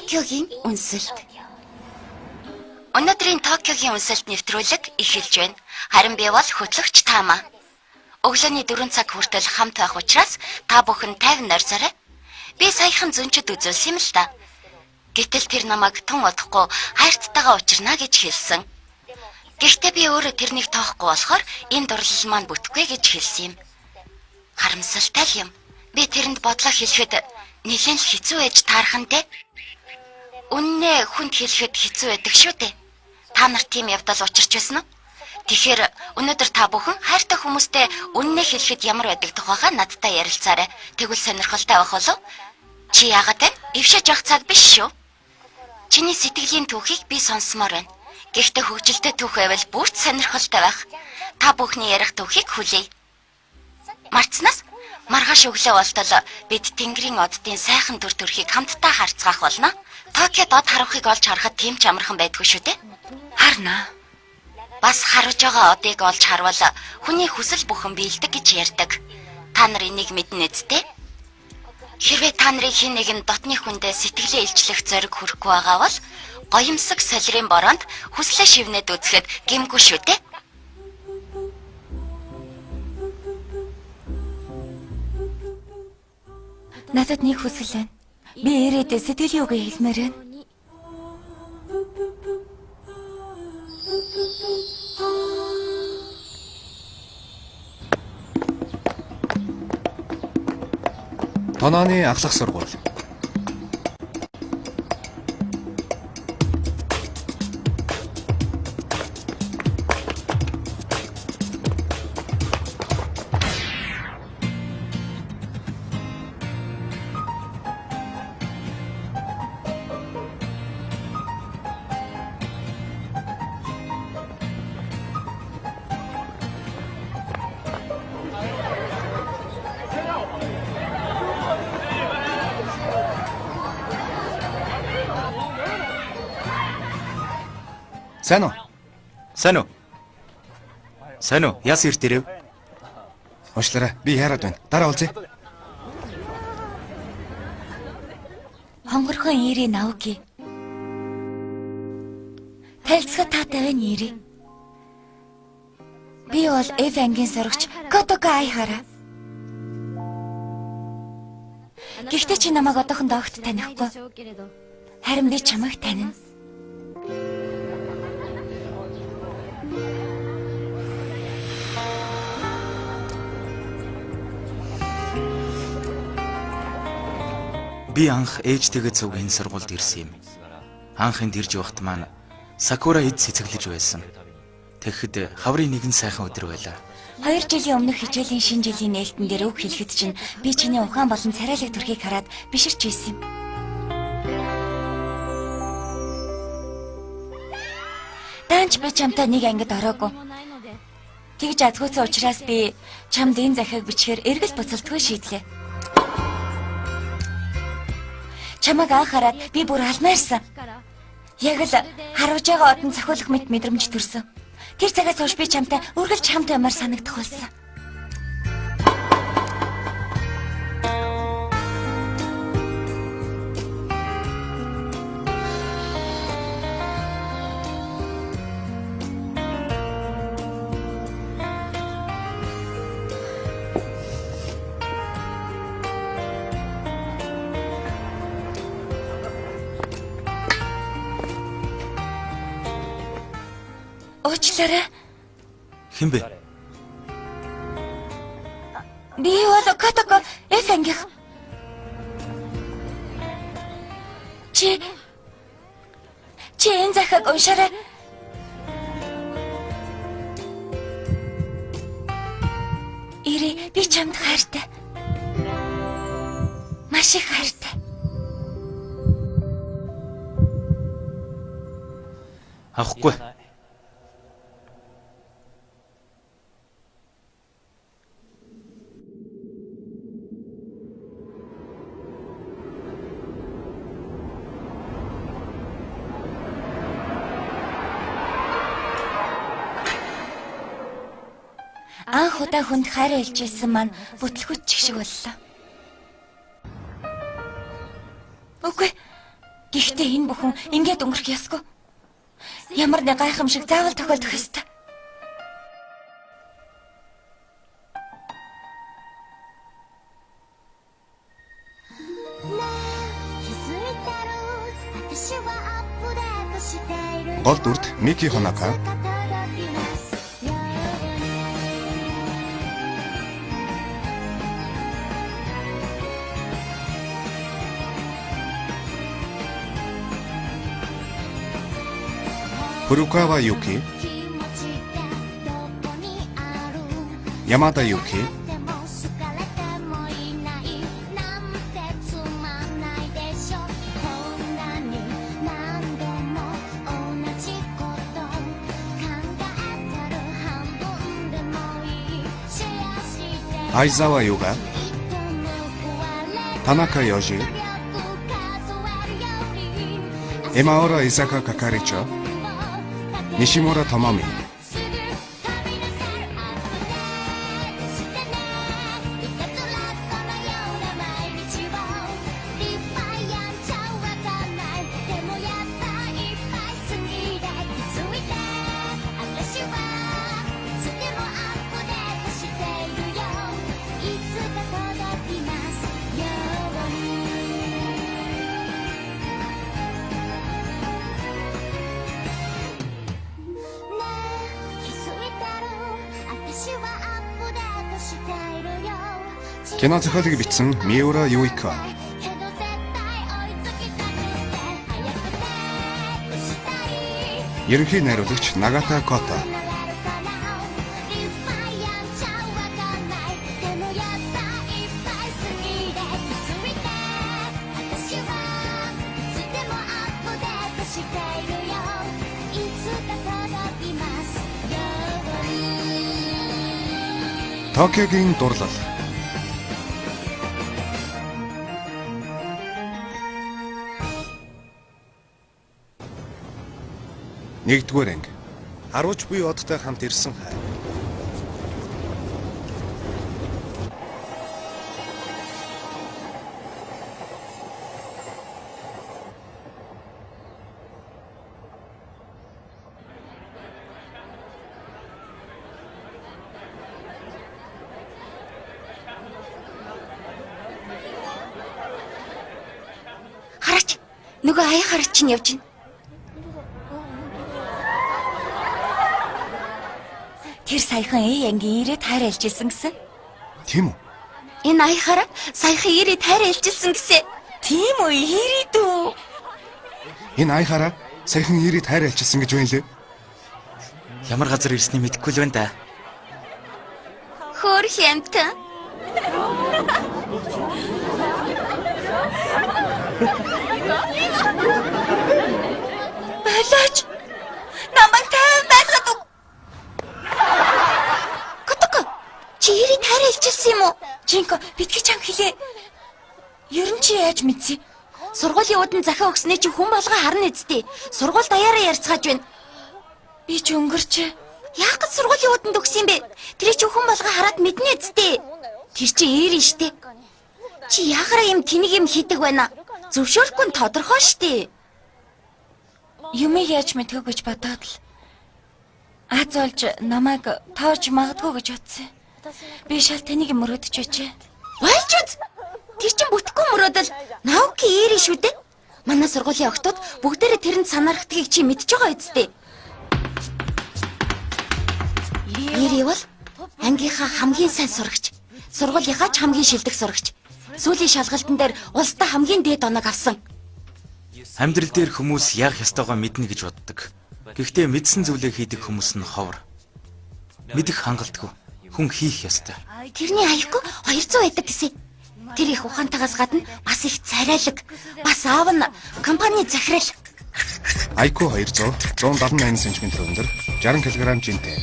Токиогийн үнсэлт. Өнөөдрийн Токиогийн үнсэлт нэвтрүүлэг эхэлж байна. Харин би бол хөтлөгч Тама. Өглөөний 4 цаг хүртэл хамт байх учраас та бүхэн 50 нойрсоорой. Би саяхан зөнчөд үзүүлсэн юм л да. Гэтэл тэр намайг тун удахгүй хайрттайгаа учирна гэж хэлсэн. Гэхдээ би өөрөө тэрнийг тоохгүй болохоор энэ дурлал маань бүтэхгүй гэж хэлсэн юм. Харамсалтай л юм. Би тэрэнд бодлоо хэлэхэд нэлээд л хэцүү байж таархан дээ. Үннээ хүнд хэлэхэд хэцүү байдаг шүү дээ. Та нар тийм явдал учирч байсан уу? Тэгэхээр өнөөдөр та бүхэн хайртай хүмүүстэй үннээ хэлэхэд ямар байдаг тухайгаа надтай ярилцаарай. Тэгвэл сонирхолтой байх болов? Чи яагаад вэ? Эвшээж явах цаг биш шүү. Чиний сэтгэлийн түүхийг би сонсомоор байна. Гэхдээ хөгжилтэй түүх байвал бүрт сонирхолтой байх. Та бүхний ярих түүхийг хүлээе. Марцнаас маргааш өглөө болтол бид Тэнгэрийн оддын сайхан төр төрхийг хамтдаа харцгаах болно. Токиод од харвахыг олж харахад тийм ч амархан байдгүй шүү дээ. Харна. Бас харвж байгаа одыг олж харвал хүний хүсэл бүхэн биелдэг гэж ярьдаг. Та нар энийг мэднэ үсттэй? Хэрвээ та нарын хэн нэгэн дотны хүндээ сэтгэлээ илчлэх зориг хүрэхгүй байгаа бол гоёмсог солирын бороонд хүслээ шивнээд үзэхэд гэмгүй шүү дээ. Надад нэг хүсэл байна. Би ирээд сэтгэлийн үгээ хэлмээр байна. Тонооны ахлах сургууль. Сайн уу? Сайн уу? Сайн уу? Яс эрт ирэв? Уучлаарай. Би яарад байна. Дараа уулзъя. Хонгорхон Ири Наоки. Танилцахад таатай байна Ири. Би бол F ангийн сурагч Котоко Айхара. Гэхдээ чи намайг одоохондоо огт танихгүй. Харин би чамайг танина. Би анх ээжтэйгээ цуг энэ сургуульд ирсэн юм. Анх энд ирж явахт маань Сакура эд цэцэглэж байсан. Тэгэхэд хаврын нэгэн сайхан өдөр байлаа. 2 жилийн өмнөх хичээлийн шинэ жилийн нээлтэн дээр үг хэлэхэд чинь би чиний ухаан болон царайлаг төрхийг хараад биширч байсан юм. Даанч би чамтай нэг ангид ороогүй. Тэгж азгүйцэн учраас би чамд энэ захиаг бичгээр эргэл буцалтгүй шийдлээ. Чамайг анх хараад би бүр алмаарсан. Яг л харуулж байгаа одон цохиулах мэт мэдрэмж төрсөн. Тэр цагаас хойш би чамтай үргэлж хамт баймаар санагдах болсон. Уучлаарай. Хэн бэ? Би бол Котоко F ангийнх. Чи энэ захиаг уншаарай. Ири, би чамд хайртай. Маш их хайртай. Авахгүй. Анх удаа хүнд хайраа илчилсэн маань бүтлгүүт чиг шиг боллоо. Үгүй. Гэхдээ энэ бүхэн ингээд өнгөрөх ёсгүй. Ямар нэг гайхамшиг заавал тохиолдох ёстой. Гол дүрт Мики Хонака, Фурукава Юки, Ямада Юки, Айзава Юга, Танака Йожи, Эмаора Исака Какаричо, Нишимура Томоми. Кино зохиолыг бичсэн Миура Юика. Ерөнхий найруулагч Нагата Кота. Токиогийн дурлал. Нэгдүгээр анги. Харуулж буй одтой хамт ирсэн хай. Хараач, нөгөө аяа хараач чинь явж байна. Тэр саяхан Э ангийн ирээд хайр альжилсан гэсэн. Тийм үү? Энэ аяхаараа саяхан ирээд хайр альжилсан гэсэн. Тийм үү? Ирээд үү? Энэ аяхаараа саяхан ирээд хайр альжилсан гэж байна лээ. Ямар газар ирснийг мэдэхгүй л байна да. Хөөр хямтан. Болооч. Намайг тайван байлгаад өг. Котоко. Чи ирээд хайр альжилсан юм уу? Жинко, битгий чам хэлээ. Ер нь чи яаж мэдсэн? Сургуулийн уудан захиа өгснээ чи хүн болгон харна үсттэй. Сургууль даяараа ярьцгааж байна. Би ч өнгөрч. Яах гэж сургуулийн ууданд өгсөн юм бэ? Тэр чи хүн болгон хараад мэднэ үсттэй. Тэр чи ээр нь штэ. Чи яхаараа юм тэнэг юм хийдэг байна? Зөвшөөрөхгүй нь тодорхой штэ. Юмыг яаж мэдгүй гэж бодоод л аз олж намайг тоож магадгүй гэж утсан. Би шал тэнийг мөрөөдөж байжээ. Болж үз. Тэр чин бүтэхгүй мөрөөдөл науки ээр шүү дээ. Манай сургуулийн охтууд бүгдээрээ тэрэнд санаархдгийг чи мэдж байгаа үсттэй. Ээр бол ангийнхаа хамгийн сайн сурагч. Сургуулийнхаа ч хамгийн шилдэг сурагч. Сүүлийн шалгалтын дээр улсдаа хамгийн дээд оног авсан. Амьдрал дээр хүмүүс яах ёстойгоо мэднэ гэж боддог. Гэхдээ мэдсэн зүйлээ хийдэг хүмүүс нь ховор. Мэдэх хангалтгүй. Хүн хийх ёстой. Тэрний аяхгүй 200 байдаг гэсэн. Тэр их ухаантайгаас гадна бас их царайлаг. Бас аав нь компани захирал. IQ 200, 178 см өндөр, 60 кг жинтэй.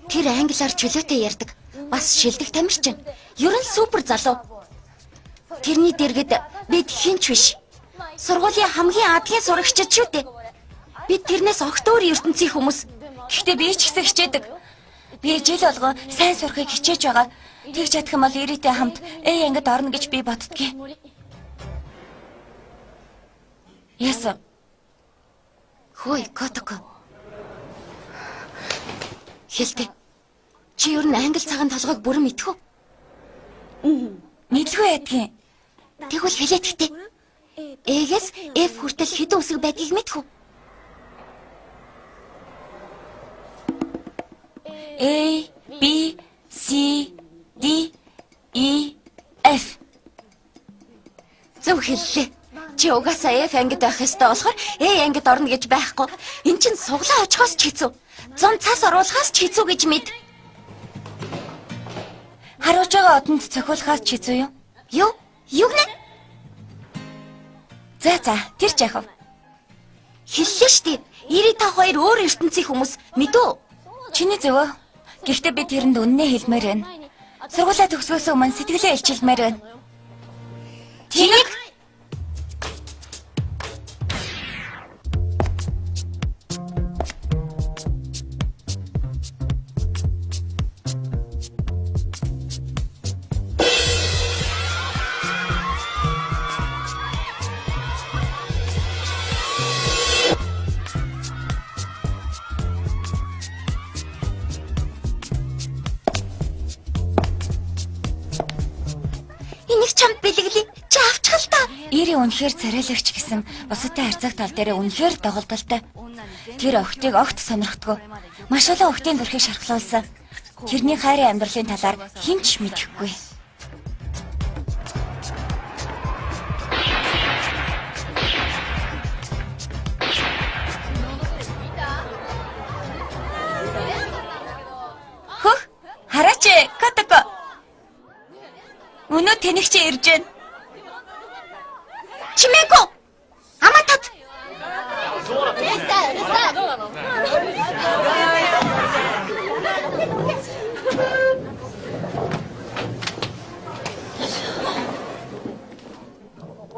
Тэр англиар чөлөөтэй ярьдаг. Бас шилдэг тамирчин. Ер нь супер залуу. Тэрний дэргэд бид хинч биш. Сургуулийн хамгийн адгийн сурагчид шүү дээ. Бид тэрнээс огт өөр ертөнцийн хүмүүс. Гэхдээ би ч гэсэн хичээдэг. Би жил болгон сайн сурахыг хичээж байгаа. Тэгж чадах юм бол ирээдүйн хамт Э ангид орно гэж би боддгийг. Яасан? Хөөе, Котоко. Хэлтэй. Чи ер нь англи цагаан толгойг бүрэн мэдэх үү? Мэдлгүй байдгийн. Тэгвэл хэлээд гэтээ. Э-гээс F хүртэл хэдэн үсэг байдгийг мэдэх үү? A, B, C, D, E, F. Зөв хэллээ. Чи угаасаа F ангид байх ёстой болохоор A ангид орно гэж байхгүй. Эн чинь суглаа очихоос ч хэцүү. Зун цас оруулахаас ч хэцүү гэж мэд. Харуулж байгаа одонд цохиулахаас ч хэцүү юм. Юу? Юу гэнэ? За за, тэр ч яах вэ? Хэллээ штэ. 95 2 өөр ертөнцийн хүмүүс мэдүү? Чиний зөвөө. Гэхдээ би тэрэнд үннээ хэлмээр байна. Сургуулаа төгсгөөс өмнө сэтгэлээ илчилмээр байна. Тэнэг. Энийг чамд бэлэглэе. Чи авчих л та. Ири үнэхээр царайлагч гэсэн бусадтай харьцах тал дээр үнэхээр доголдолтой. Тэр охтыг огт сонирхдаггүй. Маш олон охтын зүрхийг шархлуулсан. Тэрний хайрын амьдралын талаар хэн ч мэдэхгүй. Хөх, хараач, Котоко. Өнөө тэнэгч ирж байна. Чимээгүй. Амаа тат.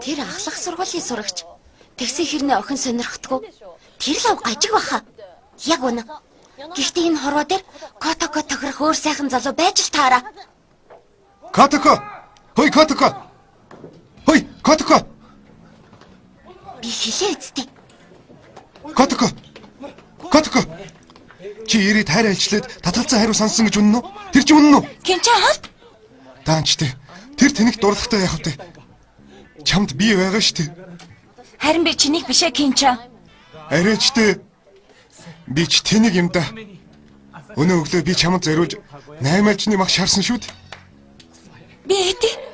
Тэр ахлах сургуулийн сурагч. Тэгсэн хэрнээ охин сонирхдаггүй. Тэр лав гажиг баха. Яг үнэ. Гэхдээ энэ хорвоо дээр Котоко тохирох өөр сайхан залуу байж л таараа. Котоко! Хөөе, Котоко! Хөөе, Котоко! Би хэлээ үсттэй. Котоко! Котоко! Чи ирээд хайр альчлаад татгалцсан хариу сонссон гэж үнэн үү? Тэр чи үнэн үү? Кенча холт. Даанч тэ. Тэр тэнэгт дурлагтай яах вэ? Чамд би байгаа шүү дээ. Харин би чинийг бишээ Кенча. Арайч тэ. Би ч тэнэг юм да. Өнөө өглөө би чамд зориулж 8 альчны мах шарсан шүү дээ. Би хэдий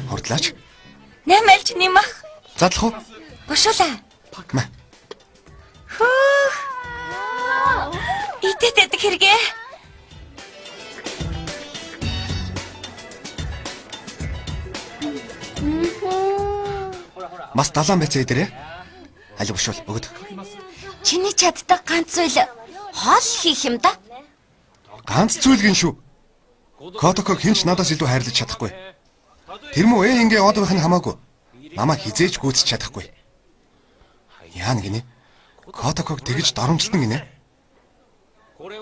Хурдлаач. 8 альчны мах. Задлах уу? Бушуулаа. Маа. Хөөх. Идэт эдэг хэрэгээ. Бас далаан байцаа идэрээ. Аль бушуул өгöd. Чиний чаддаг ганц зүйл хоол хийх юм да. Ганц зүйл гин шүү. Котоко хинч надаас илүү хайрлаж чадахгүй. Тэр мөн ингээ од байх нь хамаагүй. Намайг хизээж гүйцэж чадахгүй. Яана гинэ? Котоког тэгж доромжилтан гинэ.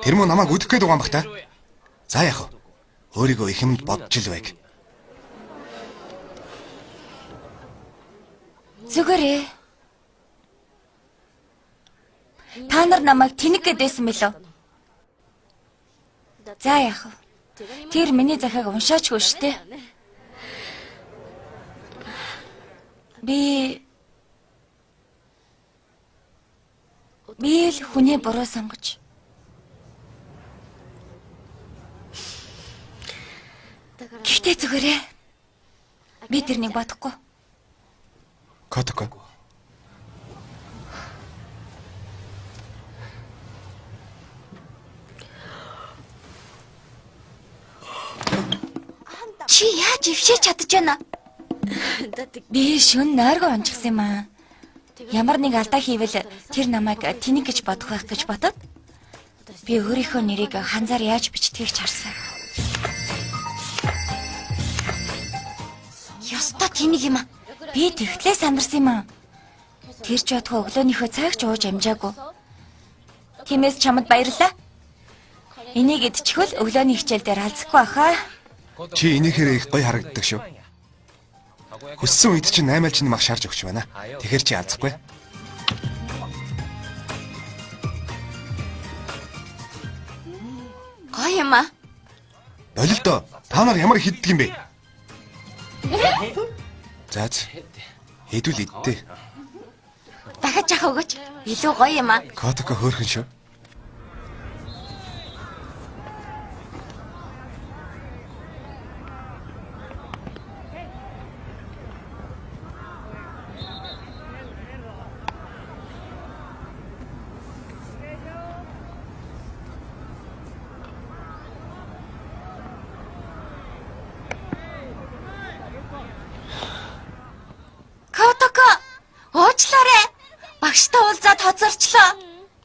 Тэр мөн намайг үдэх гээд байгаа юм бах та. За яах вэ? Өөрийгөө их юмд бодж ил байг. Зүгээрээ. Та нар намайг тэнэг гэдээсэн мэлөө? За яах вэ? Тэр миний захиаг уншаачгүй шүү дээ. Би л хүний буруу сонгож. Гэхдээ зүгээрээ. Би тэрнийг бодохгүй. Котоко. Чи яаж ившээж чадаж байна? Би шөнө нойргоо унчихсан юм аа. Ямар нэг алдаа хийвэл тэр намайг тэнэг гэж бодох байх гэж бодоод би өөрийнхөө нэрийг ханзаар яаж бичдгийг ч харсан. Ёстой тэнэг юм аа. Би тэгтлээ сандарсан юм аа. Тэр ч бодгоо өглөөнийхөө цагч ууж амжаагүй. Тиймээс чамд баярлалаа. Энийг идчихвэл өглөөний хичээл дээр алзахгүй баха. Чи энийхээрээ их гоё харагддаг шүү. Хүссэн үед чинь 8 альжин мах шарж өгч байна. Тэгэхээр чи алзахгүй. Гоё юм аа. Болилдоо. Та нар ямар хиддэг юм бэ? За за. Хэдүүл идтээ. Дахиад жах өгөөч. Илүү гоё юм аа. Котоко хөөрхөн шүү. Котоко. Уучлаарай. Багштай уулзаад хоцорчлоо.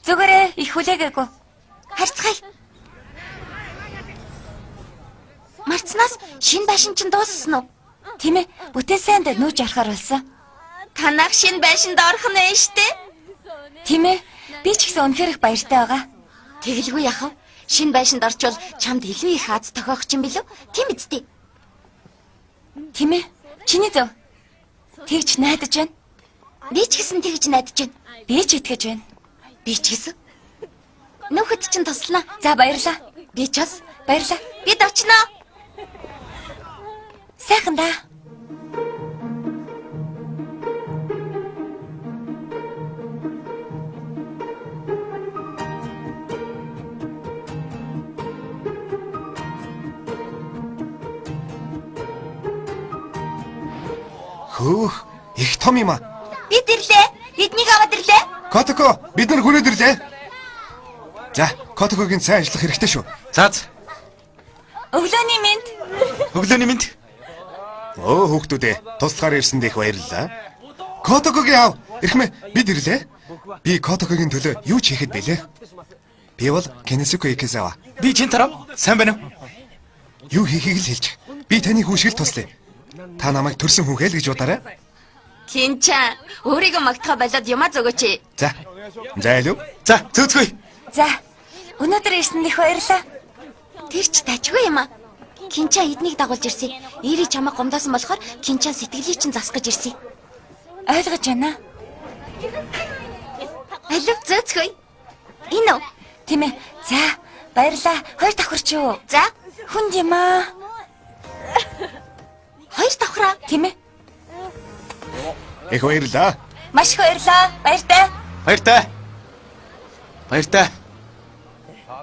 Зүгээрээ их хүлээгээгүй. Харьцгаая. Марцнаас шинэ байшин чинь дууссан уу? Тийм ээ, бүтээн сайнд нүүж орохоор болсон. Танах шинэ байшинд орох нь ээ штэ. Тийм ээ, би ч гэсэн үнэхээр их баяртай байгаа. Тэгэлгүй яах вэ? Шинэ байшинд орчвол чамд илүү их аз тохиох юм билүү? Тийм биз дээ. Тийм ээ, чиний зөв. Тэгж найдаж байна. Би ч гэсэн тэгж найдаж байна. Би ч итгэж байна. Би ч гэсэн. Нөхөд чинь туслана. За баярлалаа. Би ч бас. Баярлалаа. Бид очноо. Сайхан даа. Хөөх, их том юм аа. Бид ирлээ. Эднийг аваад ирлээ. Котоко, бид нар хүрээд ирлээ. За, Котокогийн сайн ажиллах хэрэгтэй шүү. За за. Өглөөний мэнд. Өглөөний мэнд. Өө хүүхдүүд ээ, туслахаар ирсэнд их баярлалаа. Котокогийн аав, эрхмээ, бид ирлээ. Би Котокогийн төлөө юу ч хийхэд бэлээ. Би бол Кенесуко Икезава. Би Чинтарав. Сайн байна уу? Юу хийхийг л хэлж. Би таны хүүшгэл туслая. Та намайг төрсөн хүн хэл гэж бодоорой. Кинча, өөрийгөө магтахаа болоод юмаа зөгөөч. За. За илүү. За, зөөцгөөе. За. Өнөөдөр ирсэнд их баярлалаа. Тэр ч тажгүй юм аа. Кинча эднийг дагуулж ирсэн. Ири чамайг гомдоосон болохоор Кинча сэтгэлийг чинь засах гэж ирсэн. Ойлгож байна. Алив зөөцгөөе. Энэ үү? Тийм ээ. За, баярлалаа. Хоёр давхар ч юу? За, Хүнд юм аа. хоёр давхраа. Тийм ээ. Их баярлалаа. Маш их баярлалаа. Баяртай. Баяртай. Баяртай.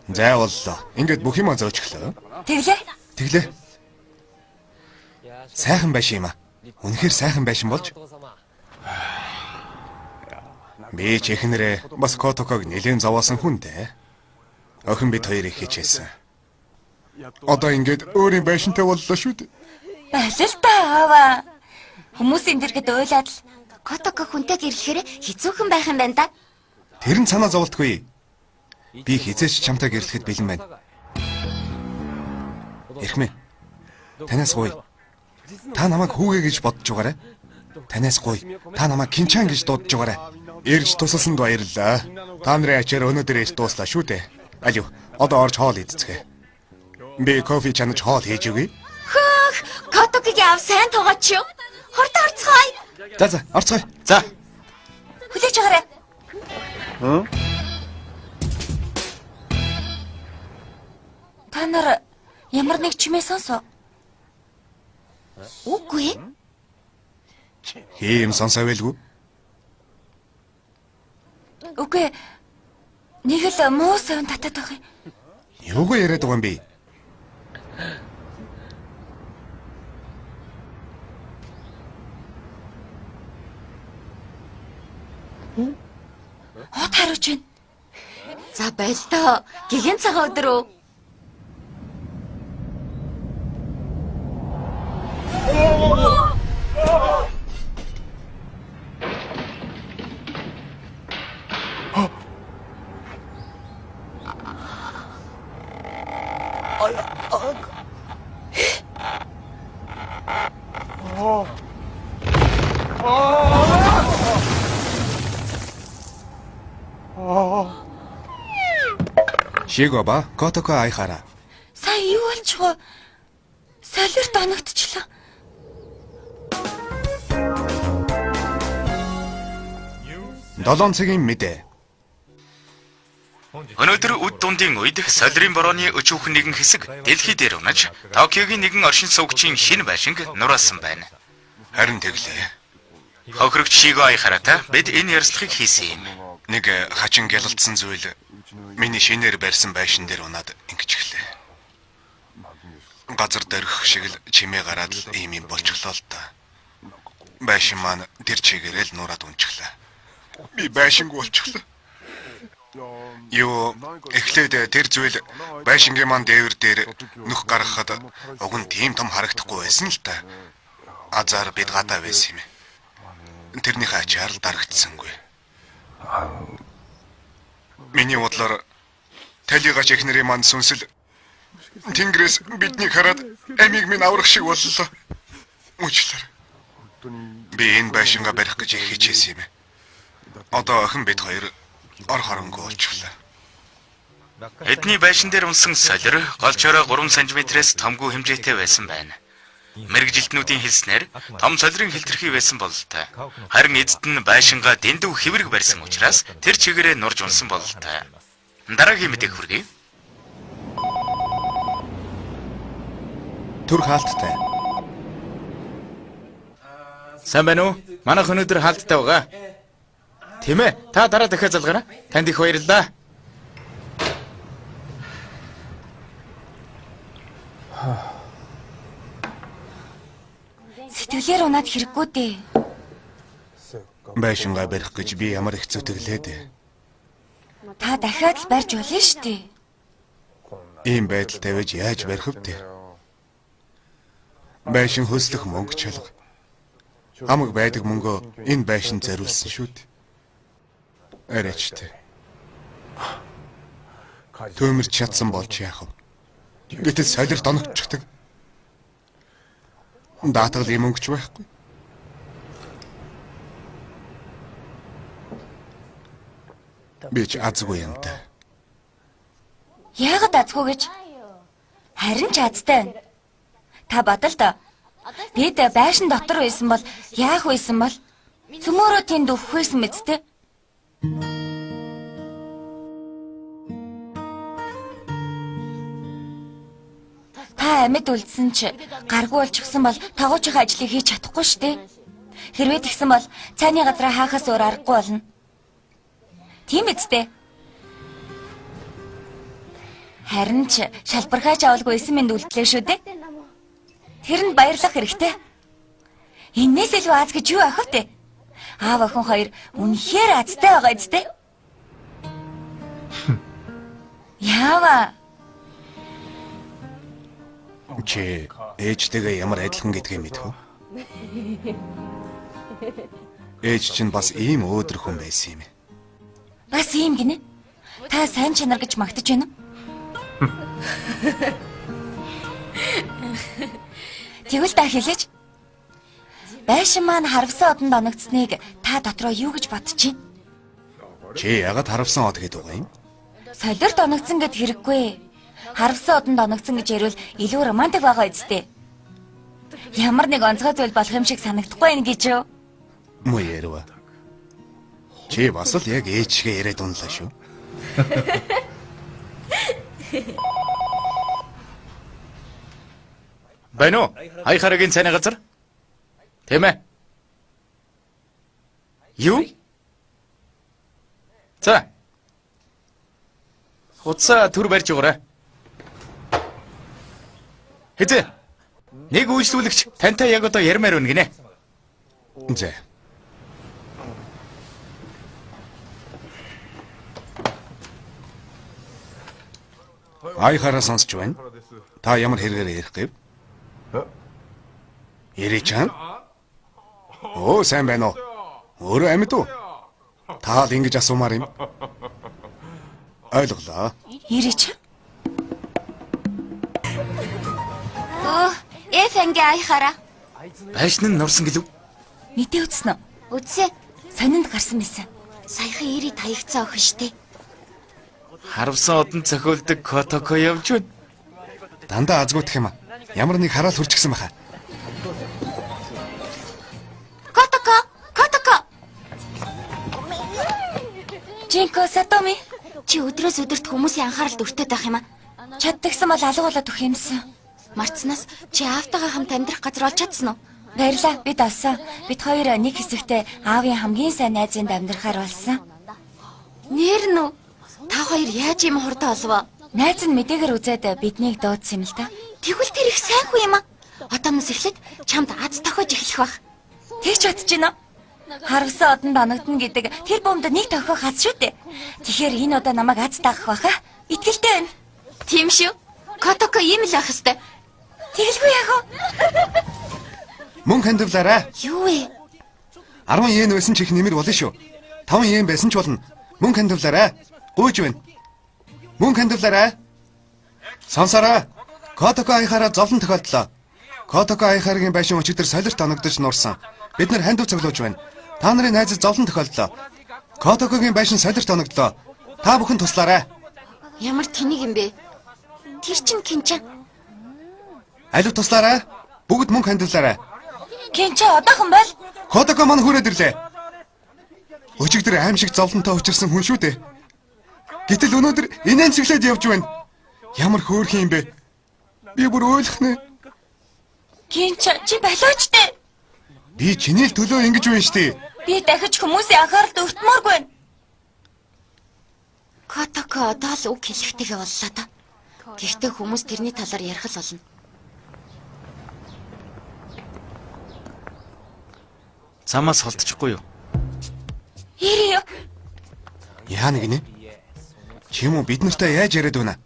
За боллоо. Ингээд бүх юмаа зөөчихлөө. Тэглээ. Тэглээ. Сайхан байшин юм аа. Үнэхээр сайхан байшин болж. Би ч эхнэрээ бас Котоког нэлээд зовоосон хүн дээ. Охин бид хоёр их хичээсэн. Одоо ингээд өөрийн байшинтай боллоо шүү дээ. Болилтаа аава. Хүмүүсийн дэргэд уйлаад л Котоко хүнтэй гэрлэхээр хэцүүхэн байх юм байна да. Тэр нь санаа зоволтгүй. Би хизээч чамтай гэрлэхэд бэлэн байна. Эрхмээ. Танаас гоё. Та намайг хүүгээ гэж бодож байгаарай. Танаас гоё. Та намайг Кинчан гэж дуудаж байгаарай. Ирж тусалсанд баярлалаа. Та нарын ачаар өнөөдөр ирж дууслаа шүү дээ. Алив. Одоо орж хоол идцгээе. Би кофе чанаж хоол хийж өгье. Хөөх, Котокогийн аав сайн тугаач юу? Хурд орцгоё. За за, орцгоё. За. хүлээж байгаарай. Та нар ямар нэг чимээ сонсоо. Үгүй. Хийм сонсоо байлгүй. Үгүй. Нэг л муу совин татаад байх юм. Юугаа яриад байгаа юм бэ? Хот хариуч байна. За болтоо. Гэгэн цагаан өдөр үү? Шиго ба Котоко айхара. Сая юу болчихвоо? Солиорт оногдчихлоо. 7 цагийн мэдээ. Өнөөдөр үд дундын үед солирын борооны өчүүхэн нэгэн хэсэг дэлхий дээр унаж, Токиогийн нэгэн оршин суугчийн шинэ байшинг нураасан байна. Харин тэглээ. Хохирогч Шиго Айхаратай бид энэ ярилцлагыг хийсэн юм. Нэг хачин гялалтсан зүйл миний шинээр барьсан байшин дээр унаад ингэчихлээ. Газар дөрөх шиг л чимээ гараад л ийм юм болчихлоо л да. Байшин маань тэр чигээрээ л нураад унчихлаа. Би байшингүй болчихлоо. Юу эхлээд тэр зүйл байшингийн маань дээвэр дээр нүх гаргахад уг нь тийм том харагдахгүй байсан л та. Азар бид гадаа байсан юм. Тэрнийхээ ачаар л дарагдсангүй. Миний бодлоор талигач эхнэрийн маань сүнсэл тэнгэрээс биднийг хараад амийг минь аврах шиг боллоо. Уучлаарай. Би энэ байшингаа барих гэж их хичээсэн юм. Одоо охин бид хоёр ор хоронгүй болчихлоо. Эдний байшин дээр унсан солир голчороо 3 см-ээс томгүй хэмжээтэй байсан байна. Мэргэжилтнүүдийн хэлснээр том солирын хилтерхий байсан бололтой. Харин эцэд нь байшингаа дэндүү хэврэг барьсан учраас тэр чигээрээ нурж унсан бололтой. Дараагийн мэдээг хүргэе. Төр хаалттай. Сайн байна уу? Манайх өнөөдөр хаалттай байгаа. Тийм ээ. Та дараа дахиад залгаарай. Танд их баярлалаа. Сэтгэлээр унаад хэрэггүй дээ. Байшингаа барих гэж би ямар их зүтгэлээ дээ. Та дахиад л барьж болно шүү дээ. Ийм байдал тавиж яаж барих вэ? Байшин хөлслөх мөнгө чалга. Хамаг байдаг мөнгөө энэ байшинд зориулсан шүү дээ. Арайч дээ. Төмөрч чадсан болж яах вэ? Гэтэл солирт оногдчихдаг. Даатгалын мөнгө ч байхгүй. Би ч азгүй юм та. Яагаад азгүй гэж? Харин ч азтай байна. Та бодол доо. Бид байшин дотор байсан бол яах байсан бол? Цөмөөрөө тэнд өгөх байсан мэт те. Та амьд үлдсэн ч гаргүй болчихсон бол тогоочийн ажлыг хийж чадахгүй шүү дээ. Хэрвээ тэгсэн бол цайны газраа хаахаас өөр аргагүй болно. Тийм биз дээ. Харин ч шалбархаач авалгүй эсэн мэнд үлдлээ шүү дээ. Тэрэнд баярлах хэрэгтэй. Энээс илүү аз гэж юу ах вэ? Аав охин хоёр үнэхээр азтай байгаа биз дээ. Яава. Чи ээжтэйгээ ямар адилхан гэдгийг мэдэх үү? Ээж чинь бас ийм өөдрөх хүн байсан юм. Бас ийм гинэ? Та сайн чанар гэж магтаж байна уу? Тэгвэл та хэлээч. Байшин маань харавсан одонд оногдсныг та дотроо юу гэж бодож байна? Чи яагаад харавсан од гэдэг байгаа юм? Солирт оногдсон гэд хэрэггүй. Харавсан одонд оногдсон гэж ярил илүү романтик байгаа үсттэй. Ямар нэг онцгой зүйл болох юм шиг санагдахгүй байна гэж юу? Муу ярива. Чи бас л яг ээж шигээ яриад унлаа шүү. Байна уу? Аяхарагийн цайны газар? Тийм ээ. Юу? За. Хуцаа төр барьж өгөөрэй. Хэзээ. Нэг үйлчлүүлэгч тантай яг одоо ярмаар байна гинэ. За. Аяхараа сонсч байна. Та ямар хэрэгээр ярих гэв? Иричан? Оо, сайн байна уу? Өөрөө амьд уу? Та л ингэж асуумаар юм. Ойлголоо. Иричан? Өө, F анги аяхаараа. Байшин нь нурсан гэлүү? Мэдээ үзсэн үү? Үзсэн. Сонинд гарсан байсан. Саяхан 90 таягдсан охин штэ. Харавсан одонд цохиулдаг Котоко явж байна. Дандаа азгүйдэх юм аа. Ямар нэг хараал хүрчихсэн баха. Котоко, Котоко. Жинко Сатоми. Чи өдрөөс өдөрт хүмүүсийн анхааралд өртөөд байх юм аа. Чаддагсан бол алга болоод өгөх юмсан. Марцнаас чи аавтайгаа хамт амьдрах газар олж чадсан уу? Баярлаа. Бид олсон. Бид хоёр нэг хэсэгтээ аавын хамгийн сайн найзынд амьдрахаар болсон. Нэр нь үү? Та хоёр яаж юм хурдан олвоо? Найз нь мэдээгээр үзээд биднийг дуудсан юм л да. Тэгвэл тэр их сайн хүн юм аа. Одооноос эхлээд чамд аз тохиож эхлэх байх. Тэгч бодож байна уу? Харвасан одонд оногдно гэдэг тэр бомд нэг тохиох аз шүү дээ. Тэгэхээр энэ удаа намайг аз дагах байхаа. Итгэлтэй байна. Тийм шүү. Котоко ийм л байх ёстой. Тэгэлгүй яах вэ? Мөнгө хандивлаарай. Юу вэ? 10 йен байсан ч их нэмэр болно шүү. 5 йен байсан ч болно. Мөнгө хандивлаарай. Гуйж байна. Мөнгө хандивлаарай. Сонсоорой. Котоко аяхаараа зовлон тохиолдлоо. Котоко аяхаарагийн байшин өчигдөр солирт оногдож нуурсан. Бид нар хандив цоглуулж байна. Та нарын найзад зовлон тохиолдлоо. Котокогийн байшин солирт оногдлоо. Та бүхэн туслаарай. Ямар тэнийг юм бэ? Тэр чинь Кинча. Алив туслаарай. Бүгд мөнгө хандивлаарай. Кинча одоохон байл. Котоко маань хүрээд ирлээ. Өчигдөр аимшиг зовлонтой учирсан хүн шүү дээ. Гэтэл өнөөдөр инээмсэглээд явж байна. Ямар хөөрхөн юм бэ? Би бүр ойлгох нэ. Кинча чи болооч дээ. Би чиний л төлөө ингэж байна шүү дээ. Би дахиж хүмүүсийн анхааралд өртмөөргүй байна. Котоко одоо л үг хэлэхтэйгээ боллоо да. Гэхдээ хүмүүс тэрний талаар ярих л болно. Замаас холдчихгүй юу? Ирээ. Яа нэг нэ? Чи юм уу бид нартай яаж яриад байна?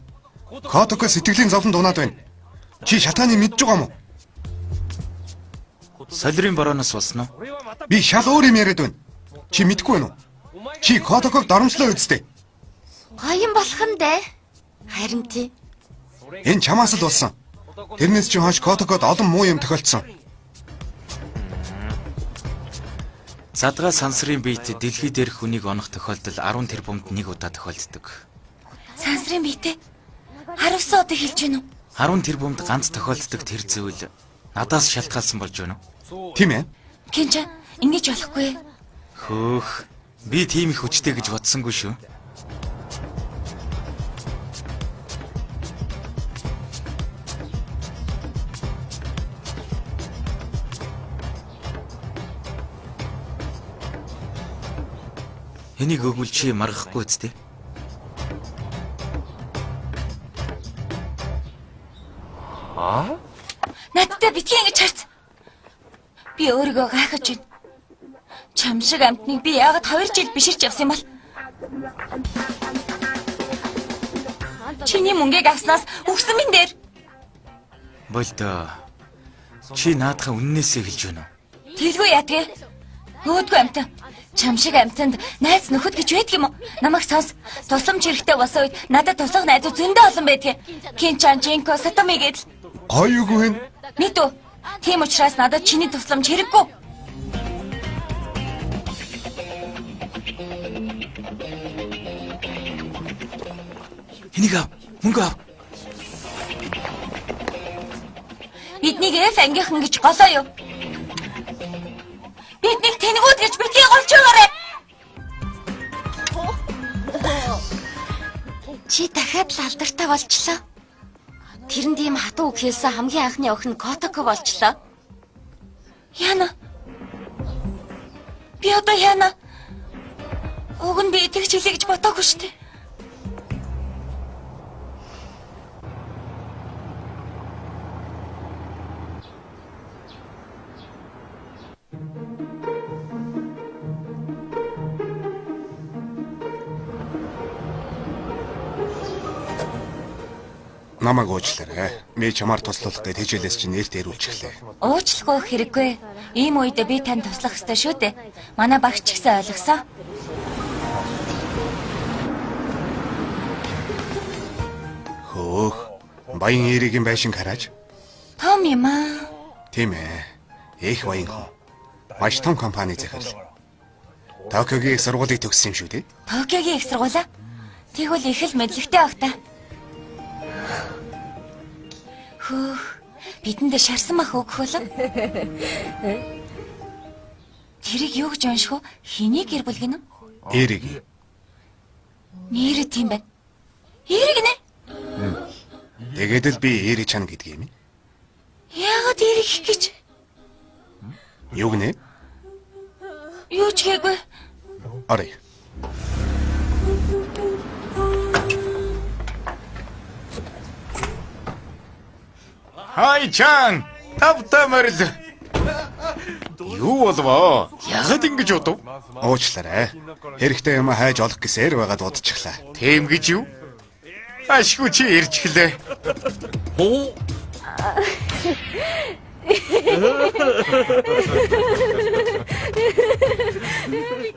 Котоко сэтгэлийн зовлонд унаад байна. Чи шалтгааныг мэдж байгаа юм уу? Солирын борооноос болсон уу? Би шал өөр юм яриад байна. Чи мэдэхгүй байна уу? Чи Котоког доромжлоо үсттэй. Гоё юм болох нь дээ. Харин тий. Энэ чамаас л болсон. Тэрнээс чи хойш Котокод олон муу юм тохиолдсон. Задгаа сансрын биет дэлхий дээрх хүнийг онох тохиолдол 10 тэрбумд нэг удаа тохиолддог. Сансрын биетээ харавсан одыг хэлж гэнэ үү? 10 тэрбумд ганц тохиолддог тэр зүйл надаас шалтгаалсан болж байна уу? Тийм ээ. Кинча ингэж болохгүй. Хөөх. Би тийм их хүчтэй гэж бодсонгүй шүү. Энийг өгвөл чи маргахгүй үсттэй. Аа? Надтай битгий ингэж харц. Би өөрийгөө гайхаж байна. Чам шиг амтныг би яагаад 2 жил биширч явсан юм бол? Чиний мөнгийг авснаас үхсэн минь дээр. Болдоо. Чи наадхаа үннээсээ хэлж байна уу? Тэгэлгүй яа тэгээ. Өөдгөө амтан. Чам шиг амтанд найз нөхөд гэж байдаг юм уу? Намайг сонс. Тусламж хэрэгтэй болсон үед надад туслах найзууд зөндөө олон байдаг. Кинчан, Жинко, Сатоми гэдэл. Гоё үгүй хэн? Мэдв. Тийм учраас надад чиний тусламж хэрэггүй. Энийг ав. Мөнгө ав. Биднийг F ангийнхан гэж голоо юу? Биднийг тэнгүүд гэж битгий голж байгаарай. Чи дахиад л алдартай болчлоо. Тэрэнд ийм хатуу үг хэлсэн хамгийн анхны охин Котоко болчлоо. Яна. Би одоо яана. Уг нь би тэгж хэлье гэж бодоагүй шүү дээ. Намайг уучлаарай. Би чамаар туслах гэж хичээлээс чинь нэрт эрүүлчихлээ. Уучлахгүй хэрэггүй. Ийм үед би танд туслах ёстой шүү дээ. Манай багш ч гэсэн ойлгосон. Хөөх. Баян Эригийн байшин гараж. Том юм аа. Тийм ээ. Их баян хүн. Маш том компани захирал. Токиогийн их сургуулийг төгссөн юм шүү дээ. Токиогийн их сургуулаа? Тэгвэл их л мэдлэгтэй баг та. Хөөх, бидэнд шарсан мах өгөх болов. Тэрийг юу гэж унших вэ? Хэний гэр бүл гинэ? Эриг. Нэрээ тийм байна. Эри гинэ? Тэгээд л би Эри чан гэдэг юм. Яагаад Эри гэх гэж? Юу гинэ? Юу ч гээгүй. Орё. Хай чан, тавта морил. Юу болов? Яагаад ингэж удав? Уучлаарай. Хэрэгтэй юм хайж олох гэсээр байгаад удчихлаа. Тийм гэж юу? Ашгүй чи ирчихлээ.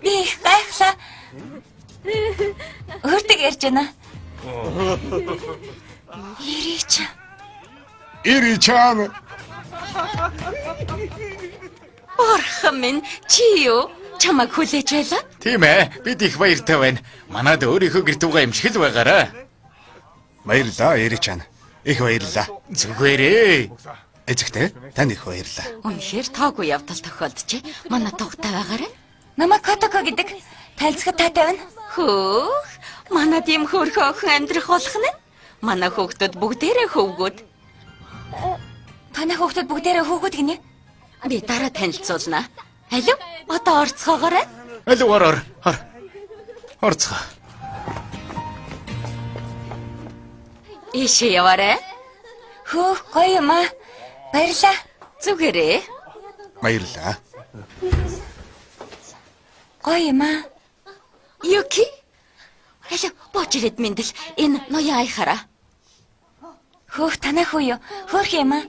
Би их гайхлаа. Өөртөө ярьж байна. Эри чан. Эри чан. Бурхан минь, чи юу? Чамайг хүлээж байлаа? Тийм бид их баяртай байна. Манад өөрийнхөө гэрт байгаа юм шиг л байгаарай. Баярлалаа, Эри чан. Их баярлалаа. Зүгээрээ. Эзэгтэй, танд их баярлалаа. Үнэхээр тоогүй явдал тохиолджээ. Манай тугтай байгаарай. Намайг Котоко гэдэг. Танилцахад таатай байна. Хөөх, манад ийм хөөрхөн охин амьдрах болох нь. Манай хүүхдүүд бүгдээрээ хөвгүүд. Танай хүүхдүүд бүгдээрээ хөвгүүд гинэ? Би дараа танилцуулна. Алив, одоо орцгоогоорой. Алив, ор ор. Ор. Орцгоо. Ийшээ яваарай. Хөөх, гоё юм аа. Баярлалаа. Зүгээрээ. Баярлалаа. Гоё юм аа. Юки. Алив, бууж ирээд мэндэл. Энэ ноён аяхаараа. Хөөх, танай хүү юу? Хөөх юм аа.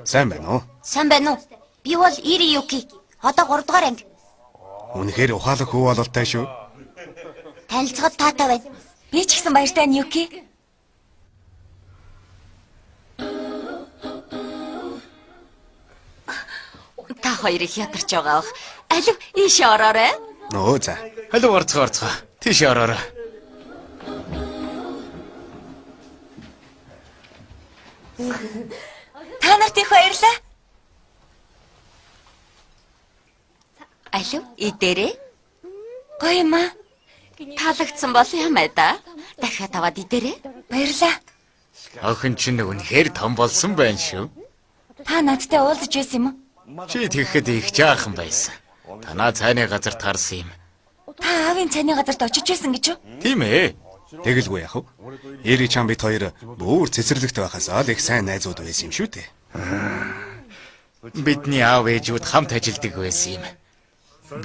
Сайн байна уу? Сайн байна уу? Би бол Ири Юки. Одоо 3 дугаар анги. Үнэхээр ухаалаг хүү бололтой шүү. Танилцахад таатай байна. Би ч гэсэн баяртай байна, Юки. Та хоёр их ядарч байгаа бах. Алив, ийшээ ороорой. Нөө за. Алив, орцгоо орцгоо. Тийшээ ороорой. Та нарт их баярлалаа. Алив, идээрэй. Гоё юм аа. Таалагдсан бол юм аа да. Дахиад аваад идээрэй. Баярлалаа. Охин чинь үнэхээр том болсон байна шүү. Та надтай уулзаж байсан юм уу? Чи тэгэхэд их жаахан байсан. Танаа цайны газарт харсан юм. Та аавын цайны газарт очиж байсан гэж юу? Тийм ээ. Тэгэлгүй яах вэ? Эри чан бид хоёр бүр цэцэрлэгт байхасаа л их сайн найзууд байсан юм шүү дээ. Бидний аав ээжүүд хамт ажилладаг байсан юм.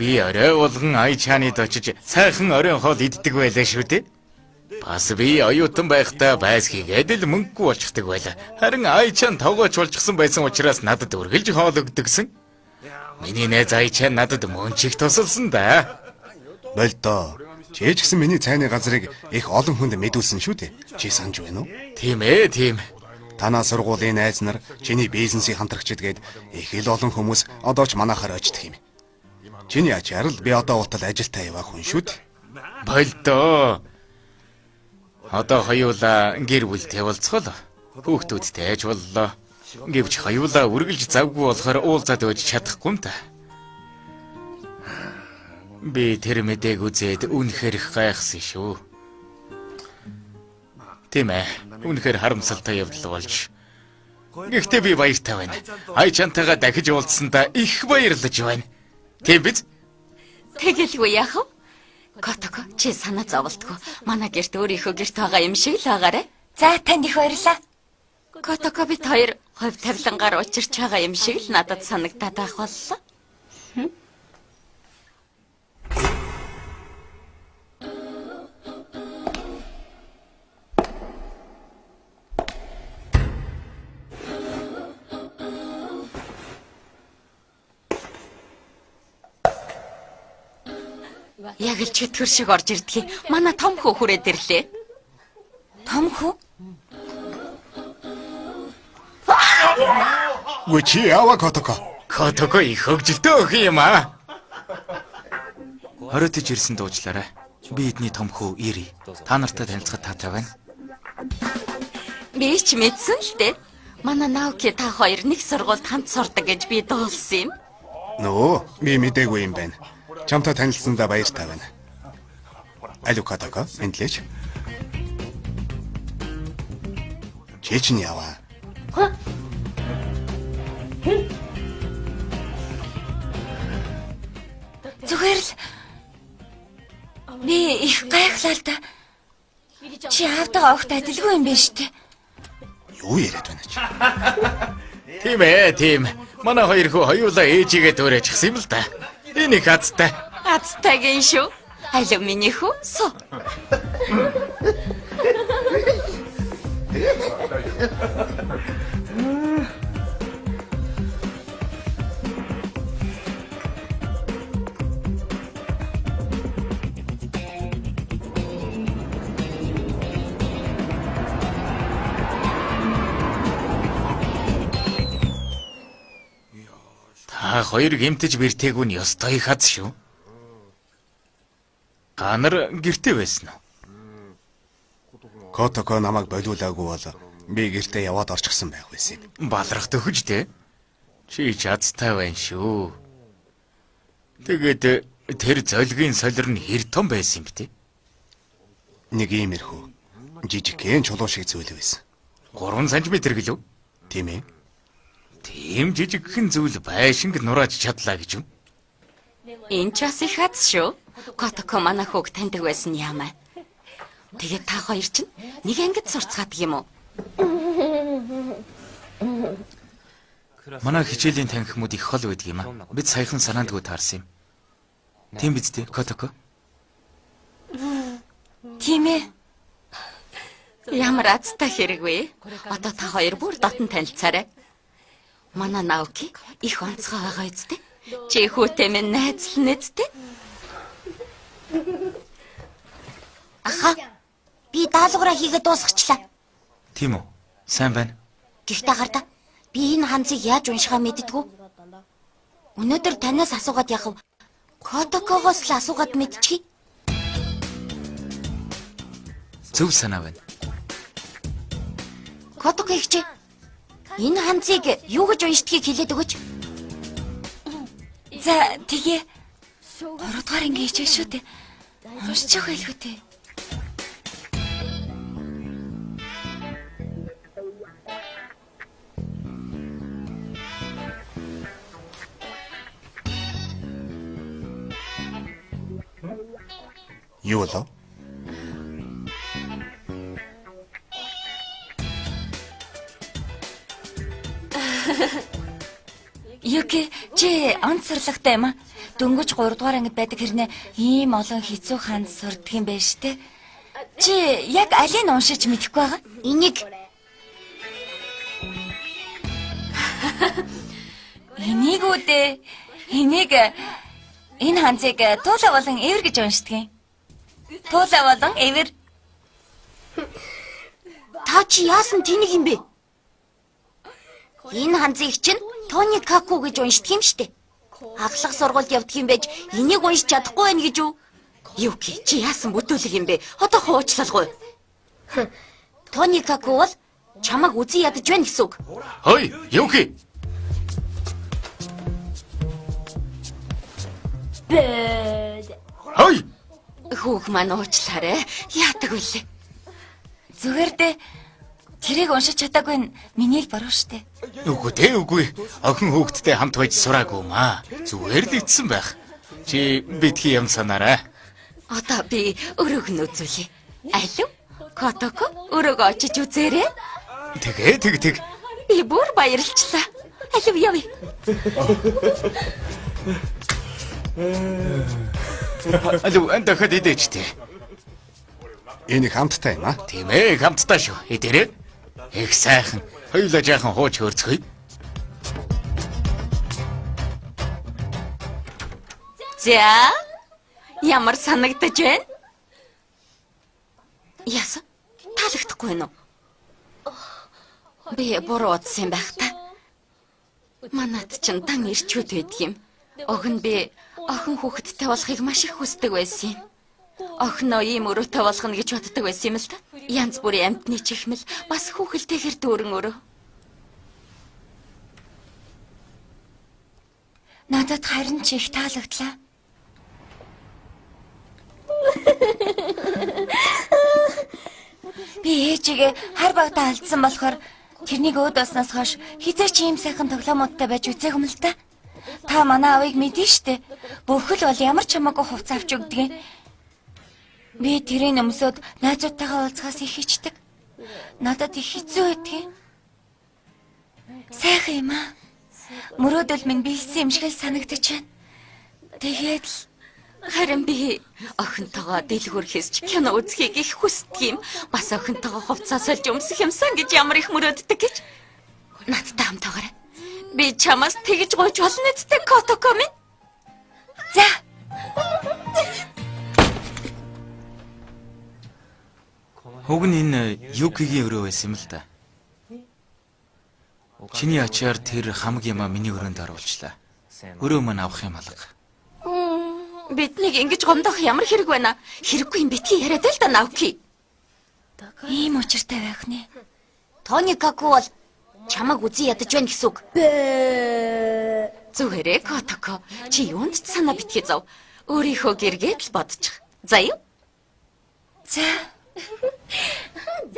Би орой болгон ай чанид очиж сайхан оройн хоол иддэг байлаа шүү дээ. Бас би оюутан байхдаа байс хийгээд л мөнгөгүй болчихдаг байлаа. Харин ай чан тогооч болчихсон байсан учраас надад үргэлж хоол өгдөгсөн. Миний найз ай чан надад мөнчих тусалсан да. Болдоо. Чи ч гэсэн миний цайны газрыг их олон хүнд мэдүүлсэн шүү дээ. Чи санаж байна уу? Тийм ээ, тийм. Танаа сургуулийн найз нар, чиний бизнесийн хамтрагчид гээд их л олон хүмүүс одоо ч манайхаар очдог юм. Чиний ачаар л би одоо утал ажилтаа яваа хүн шүү дээ. Болдоо. Одоо хоёулаа гэр бүлтэй болцгоо. Хүүхдүүдтэй аж боллоо. Гэвч хоёулаа үргэлж завгүй болохоор уулзаад байж чадахгүй юм та. Би тэр мэдээг үзээд үнэхээр их гайхсан шүү. Тийм ээ. Үнэхээр харамсалтай явдал болж. Гэхдээ би баяртай байна. Ай чантайгаа дахиж уулзсандаа их баярлаж байна. Тийм биз? Тэгэлгүй яах вэ? Котоко, чи санаа зоволтгүй. Манай гэрт өөрийнхөө гэрт байгаа юм шиг л байгаарэ. За, танд их баярлалаа. Котоко бид хоёр хувь тавилангаар учирч байгаа юм шиг л надад санагдаад байх боллоо. Яг л чөтгөр шиг орж ирдгийг. Манай том хүү хүрээд ирлээ. Том хүү? Үгүй чи яава Котоко. Котоко их хөгжилтэй охин юм аа. Хориотож ирсэн дуучлаарай. Би эдний том хүү Ири. Та нартай танилцахад таатай байна. Би ч мэдсэн л дээ. Манай Наоки та хоёр нэг сургуульд хамт сурдаг гэж би дуулсан юм. Нөө, би мдээгүй юм байна. Чамтай танилцсандаа баяртай байна. Алив Котоко, мэдлээч. Чи чинь яваа. Зүгээр л би их гайхлаа л да. Чи аавтайгаа огт адилгүй юм байна шүү дээ. Юу яриад байна чи? Тийм ээ, тийм. Манай хоёр хүү хоёулаа ээжигээ төөрөөчихсэн юм л да. Энэ их азтай. Азтай гин шүү. Алив миний хүү. Су. Та хоёр гэмтэж бэртээгүй нь ёстой их аз шүү. Та нар гэрте байсан уу? Котоко намайг болиулаагүй бол би гэртээ яваад орчихсон байх байсан юм. Балрах төхөж дээ. Чи ч азтай байна шүү. Тэгээд тэр золгийн солир нь хэр том байсан юм бэ те? Нэг иймэрхүү жижигхэн чулуу шиг зүйл байсан. 3 см гэлөө? Тийм ээ. Тийм жижигхэн зүйл байшинг нурааж чадлаа гэж юм. Энэ ч бас их аз шүү. Котоко манай хүүг таньдаг байсан яамаа. Тэгээд та хоёр чинь нэг ангид сурцгаадаг юм уу? Манай хичээлийн танхимууд их хол байдаг юм аа. Бид саяхан санаандгүй таарсан юм. Тийм биз дээ, Котоко? Тийм ээ. Ямар азтай хэрэг вэ? Одоо та хоёр бүр дотн танилцаарай. Манай Наоки их онцгой байгаа үсттэй. Чи хүүтэй минь найзлна үсттэй. Аха. Би даалгавраа хийгээд дуусгачлаа. Тийм үү? Сайн байна. Гэхдээ гардаа би энэ ханзыг яаж уншихаа мэддэггүй. Өнөөдөр танаас асуугаад яхав. Котокогоос л асуугаад мэдчихье. Зөв санаа байна. Котоко ихчээ. Энэ ханзыг юу гэж уншдгийг хэлээд өгөөч. За тэгээ 3 дугаар ангийн хичээл шүү дээ. Уншчих байлгүй дээ. Юу болов? Юки, чи онц сурлагтай юм аа. Дөнгөж 3 дугаар ангид байдаг хэрнээ ийм олон хэцүү ханд сурдаг юм байна штэ. Чи яг алийг уншиж мэдэхгүй байгаа? Энийг. Энийг үү дээ. Энийг энэ ханзыг туулаа болон эвэр гэж уншдаг юм. Туулаа болон эвэр. Та чи яасан тэнэг юм бэ? Энэ ханзыг чинь Тони Каку гэж уншдаг юм штэ. Ахлах сургуульд явдаг юм байж энийг уншиж чадахгүй байх гэж үү? Юки, чи яасан бүтүүлэг юм бэ? Одоо хуучлалгүй. Тони Каку бол чамайг үзий ядаж байна гэсэн үг. Хой, Юки. Хой. Хүүх маань уучлаарай. Яадаг вүлээ? Зүгээр дээ. Тэрийг уншиж чадаагүй нь миний л буруу штэ. Үгүй дээ, үгүй. Охин хүүхэдтэй хамт байж сураагүй маа. Зүгээр л ицсэн байх. Чи битгий юм санаарай. Одоо би өрөөг нь үзүүлье. Алив? Котоко өрөөгөө очиж үзээрэй. Тэгээ тэг тэг. Би бүр баярлчлаа. Алив явъя. Алив дахиад идэж тээ. Энэ их амттай юм аа. Тийм ээ, амттай шүү. Идэрээ. Их сайхан. Хоёулаа жаахан хууч хөрцгөе. За. Ямар санагдаж байна? Яасан? Таалагдахгүй байна уу? Би буруу утсан юм байх та. Манад ч дан ирчүүд байдаг юм. Уг нь би охин хүүхэдтэй болохыг маш их хүсдэг байсан юм. Охиноо ийм өрөөтэй болгоно гэж боддог байсан юм л та. Янз бүрийн амьтны чихмэл бас хүүхэлтэйгэр дүүрэн өрөө. Надад харин ч их таалагдлаа. Би ээжигээ хар багтаа алдсан болохоор тэрнийг өөд болсноос хойш хизээ ч ийм сайхан тоглоомуудтай байж үзээгүй юм л та. Та манай аавыг мэдэн штэ. Бүхэл бол ямар ч хамаагүй хувцас авч өгдөг. Би тэрийг өмсөд найзуудтайгаа уулзахаас их хичдэг. Надад их хэцүү байдгийг. Сайхан юм аа. Мөрөөдөл минь биелсэн юм шиг л санагдаж байна. Тэгээд л харин би охинтойгоо дэлгүүр хийсч кино үзхийг их хүсдэг юм. Бас охинтойгоо хувцас сольж өмсөх юмсан гэж ямар их мөрөөддөг гэж. Надтай хамт байгаарай. Би чамаас тэгж гуйж болно үстэй, Котоко минь. За. Уг нь энэ Юкигийн өрөө байсан юм л да. Чиний ачаар тэр хамаг юмаа миний өрөөнд оруулчлаа. Өрөө маань авах юм алга. Биднийг ингэж гомдох ямар хэрэг байна? Хэрэггүй юм битгий яриад л да, Наоки. Ийм учиртай байх нэ. Тоникаку бол чамайг үзий ядаж байна гэсэн үг. Зүгээрээ, Котоко. Чи юунд ч санаа битгий зов. Өөрийнхөө гэргээд л бодчих. За юу? За.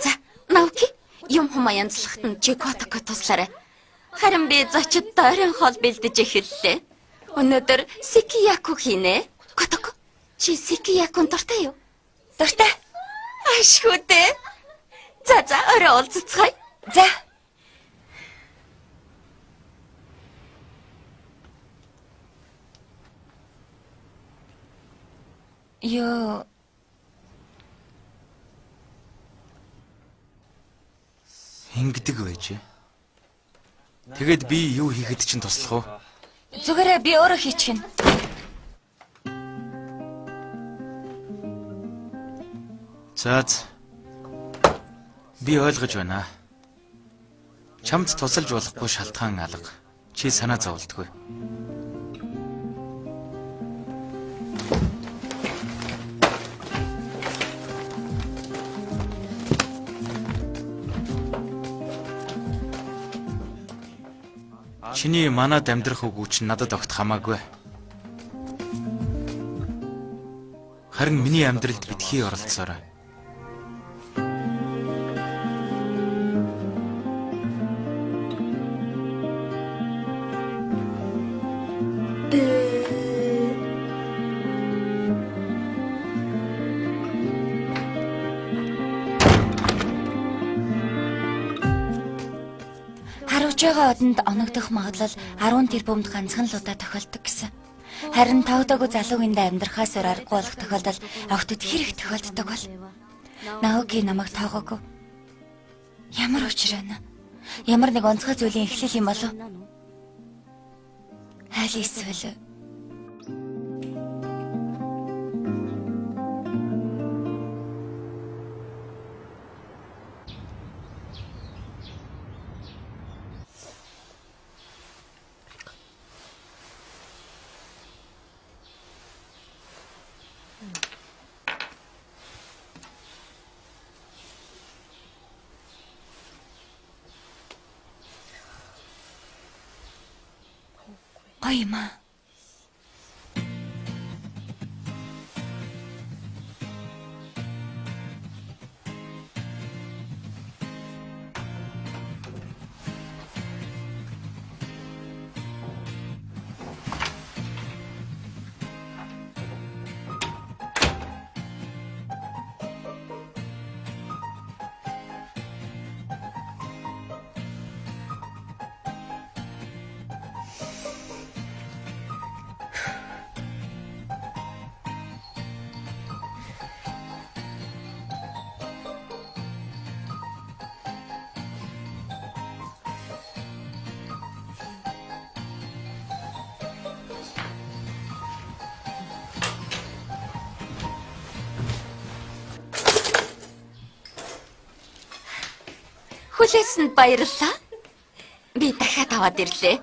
За, Наоки, юм хумаа янзлахад нь чи Котоко туслаарай. Харин би зочид дойрон хоол бэлдэж эхэллээ. Өнөөдөр сикияку хийнэ. Котоко, чи сикиякун дуртай юу? Дуртай. Ашгүй дээ. За за, орой уулзцгаая. За. Йоо. Ингэдэг байжээ. Тэгээд би юу хийхэд чинь туслах уу? Зүгээрээ би өөрөө хийчихнэ. За. Би ойлгож байна. Чамд тусалж болохгүй шалтгаан алга. Чи санаа зовлдгүй. Чиний манад амьдрах үгүй чинь надад огт хамаагүй. Харин миний амьдралд битгий оролцоорой. Харуулж байгаа одонд оногдох магадлал 10 тэрбумд ганцхан л удаа тохиолддог гэсэн. Харин тоогдоогүй залуугийн амьдрахаас өөр аргагүй болох тохиолдол охтод хэрэг тохиолддог бол. Наоки намайг тоогоогүй. Ямар учир байна? Ямар нэг онцгой зүйлийн эхлэл юм болов? Аль эсвэл гоё юм аа. Хүлээсэнд баярлалаа. Би дахиад аваад ирлээ.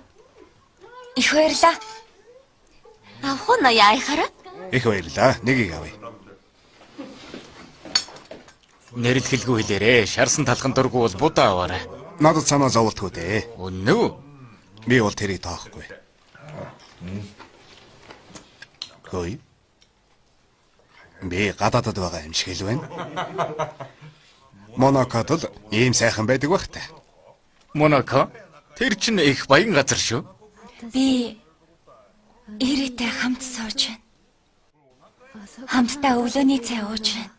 Их баярлалаа. Авах уу ноён айхаараа? Их баярлалаа. Нэгийг авъя. Нэрлэхэлгүй хэлээрээ. Шарсан талхан дургу бол будаа аваарай. Надад санаа зовлтгүй дээ. Үнэн үү? Би бол тэрийг тоохгүй. Хөөе. Би гадаадад байгаа юм шиг л байна. Монакод л ийм сайхан байдаг байх та. Монако? Тэр чинь их баян газар шүү. Би Эритэй хамт сууж байна. Хамтдаа өглөөний цай ууж байна.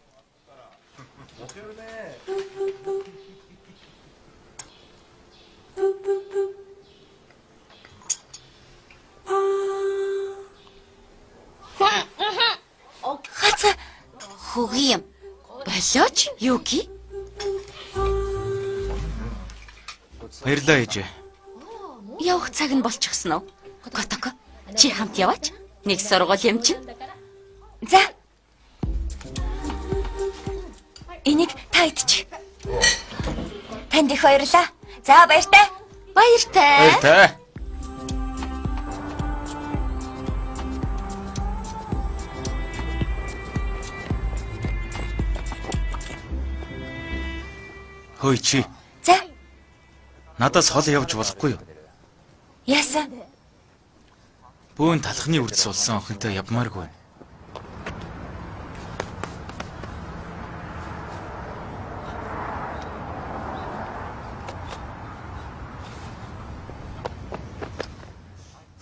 Хаца хөгийн юм. Болооч Юки. Баярлалаа ээжээ. Явах цаг нь болчихсон уу? Котоко, чи хамт яваач. Нэг сургууль юм чинь. За. Энийг та идчих. Танд их баярлалаа. За баяртай. Баяртай. Баяртай. Хөөе чи. За. Надаас хол явж болохгүй юу? Яасан? Бөөн талхны үрдс болсон охинтой явмааргүй.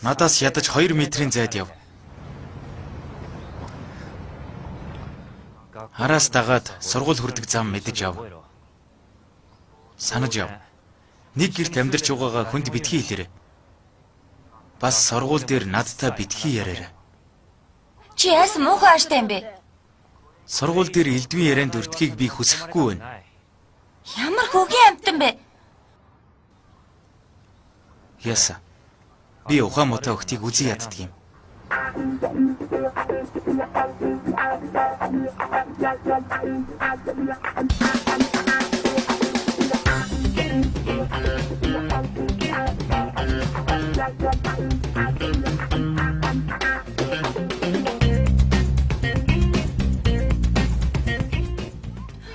Надаас ядаж 2 метрийн зайд яв. Араас дагаад сургууль хүрдэг зам мэдэж яв. Санаж яв. Нэг гэрт амьдарч байгаагаа хүнд битгий хэлээрэй. Бас сургууль дээр надтай битгий яриарай. Чи яасан муухай ааштай юм бэ? Сургууль дээр элдвийн ярианд өртөхийг би хүсэхгүй байна. Ямар хөгийн амьтан бэ? Яасан? Би ухаан муутай охидыг үзий яддаг юм.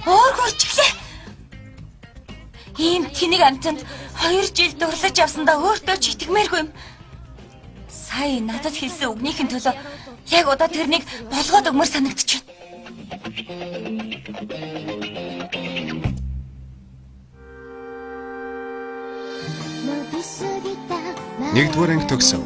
Өөр хурцглээ. Ийм тэнэг амьтанд 2 жил дурлаж явсандаа өөртөө ч итгэмээргүй юм. Сая надад хэлсэн үгнийхэн төлөө яг одоо тэрнийг болгоод өгмөр санагдчихэв. Нэгдүгээр анги төгсөв.